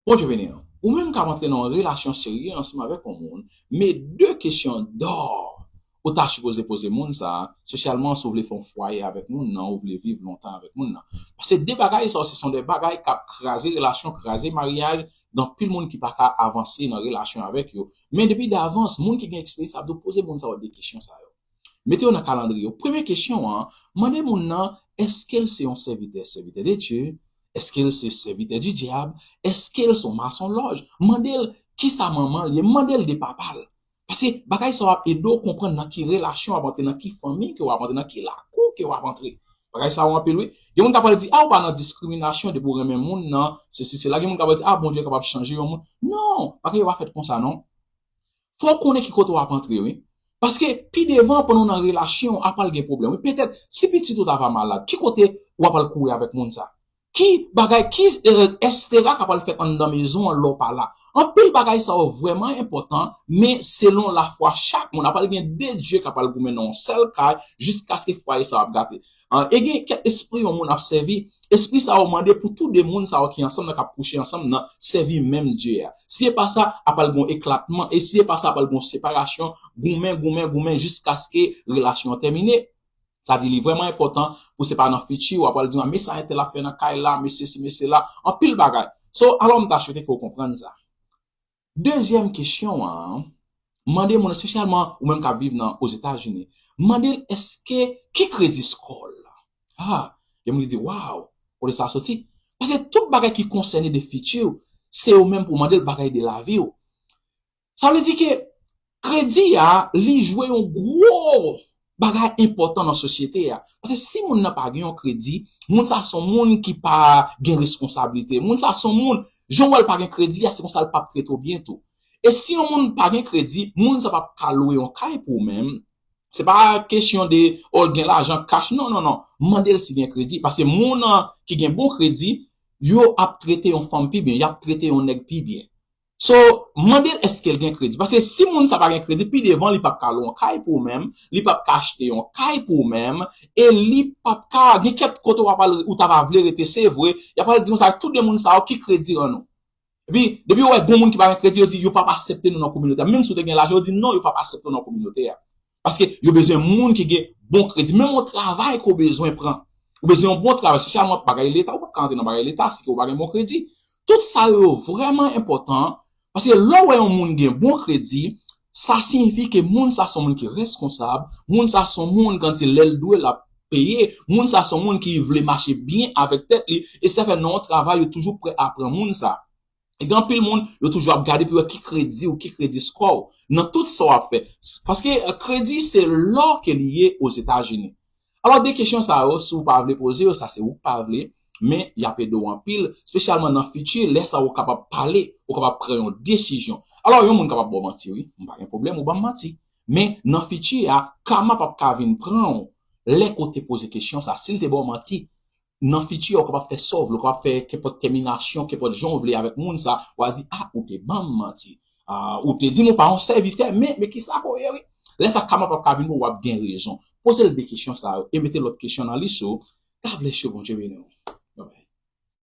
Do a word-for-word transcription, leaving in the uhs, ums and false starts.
Bondye beni nou. Ou menm k ap antre nan yon relasyon serye ansanm avèk yon moun, men de kesyon dò ou ta sipoze poze moun sa a, espesyalman si w vle fè yon fwaye avèk moun nan, ou vle viv lontan avèk moun nan. Paske de bagay sa yo, se son de bagay k ap kraze relasyon, kraze maryaj, gen anpil moun ki pa ka avanse nan relasyon avèk yo. Men depi davans, moun ki gen eksperyans ap di w poze moun sa yo de kesyon sa yo. Mete yo nan kalandriye w. Premye kesyon an, mande moun nan, èske l se yon sèvitè, sèvitè de Dye? Èske l se sèvitè di dyab? Èske l se yon masonlòj? Mande l kisa manman l ye, mande l de papa l. Paske bagay sa w ap ede w konprann nan ki relasyon w ap antre, nan ki fanmi ke w ap antre, nan ki lakou ke w ap antre. Bagay sa yo anpil, wi. Gen moun k ap pral di, a, ou pa nan diskriminasyon depi w renmen moun nan, sesi, sela. Gen moun k ap pral di, a, Bondye kapab chanje yon moun. Non, bagay yo pa fèt konsa, non. Fò w konnen ki kote w ap antre, wi. Paske pi devan, pandan w nan relasyon, ap pral gen pwoblèm, wi. Petèt, si pitit ou ta va malad, ki kote w ap pral kouri avèk moun sa? Ki bagay, ki, eh, et cetera k ap pral fèt anndan mezon an lè w pa la? Anpil bagay sa yo vrèman enpòtan, men selon lafwa chak moun, ap pral gen de dye k ap pral goumen nan yon sèl kay jiskaske fwaye sa yo ap gate. Ah, e gen kèk espri yon moun ap sèvi. Espri sa yo mande pou tou de moun sa yo ki ansanm nan, k ap kouche ansanm nan, sèvi menm Dye a. Si e pa sa, ap pral gen eklatman, e si e pa sa, ap pral gen separasyon, goumen, goumen, goumen, jiskaske relasyon an tèmine. Sa di li vrèman enpòtan pou se pa nan fiti w ap pral di, "Ah, men sa entèl ap fè nan kay la, men sesi, men sela," anpil bagay. So, alò, m ta swete ke w konprann sa. Dezyèm kesyon an, mande moun, espesyalman ou menm k ap viv nan Ozetazini, mande l èske ki kredi skò l? Ah, gen moun ki di, "Waw, kote sa soti?" Paske tout bagay ki konsène de fiti w, se ou menm pou mande l bagay de lavi w. Sa vle di ke kredi a, li jwe yon gwo bagay enpòtan nan sosyete a. Paske si moun nan pa gen yon kredi, moun sa se yon moun ki pa gen responsablite. Moun sa se yon moun, jan w wè l pa gen kredi a, se konsa l p ap trete w byen tou. E si yon moun pa gen kredi, moun sa p ap ka lwe yon kay pou ou menm. Se pa kesyon de, o, gen lajan kach. Non, non, non. Mande l si gen kredi. Paske moun, an, ki gen bon kredi, yo ap trete yon fanm pi byen, y ap trete yon nèg pi byen. So, mande l èske l gen kredi. Paske si moun sa pa gen kredi, pi devan li p ap ka lwe yon kay pou ou menm, li p ap ka achte yon kay pou ou menm, e li p ap ka gen kèk kote w ap al, ou ta va vle rete, se vre, y ap al di konsa, tout de moun sa yo ki kredi an nou. Epi, depi yo wè gon moun ki pa gen kredi, yo di, "Yo p ap aksepte nou nan kominote a." Menm si w te gen lajan, yo di, "Non, yo p ap aksepte w nan kominote a." Paske yo bezwen moun ki gen bon kredi. Menm yon travay ke w bezwen pran. Ou bezwen yon bon travay, espesyalman bagay leta, ou p ap ka antre nan bagay leta si ke w pa gen bon kredi. Tout sa yo vrèman enpòtan, paske lè w wè yon moun gen bon kredi, sa siyifi ke moun sa se yon moun ki reskonsab, moun sa se yon moun, kan di lè l dwe, l ap peye, moun sa se yon moun ki vle mache byen avèk tèt li, e sa fè nan yon travay, yo toujou prè a pran moun sa. E gen anpil moun, yo toujou ap gade pou wè ki kredi ou ki kredi skò w nan tout sa w ap fè. Paske, eh, kredi se lò ke li ye Ozetazini. Alò, de kesyon sa yo, si w pa vle poze yo, sa se ou k pa vle, men y ap ede w anpil, espesyalman nan fiti, lè sa ou kapab pale, ou kapab pran yon desizyon. Alò, yon moun kapab ba w manti, wi, m pa gen pwoblèm, ou ban m manti. Men nan fiti a, kama p ap ka vin pran w lè ke w te poze kesyon sa, si l te ba w manti. Nan fiti a, ou kapab fè sa w vle, ou kapab fè kenpòt tèminasyon, kenpòt jan w vle avèk moun sa, w a di, "Ah, ou te ban m manti. Ah, ou te di m ou pa yon sèvitè, men, men kisa ke w ye, wi?" Lè sa, kama p ap ka vin pou w ap gen rezon. Poze l de kesyon sa yo, e mete lòt kesyon nan lis ou. God bless you, Bondye beni w.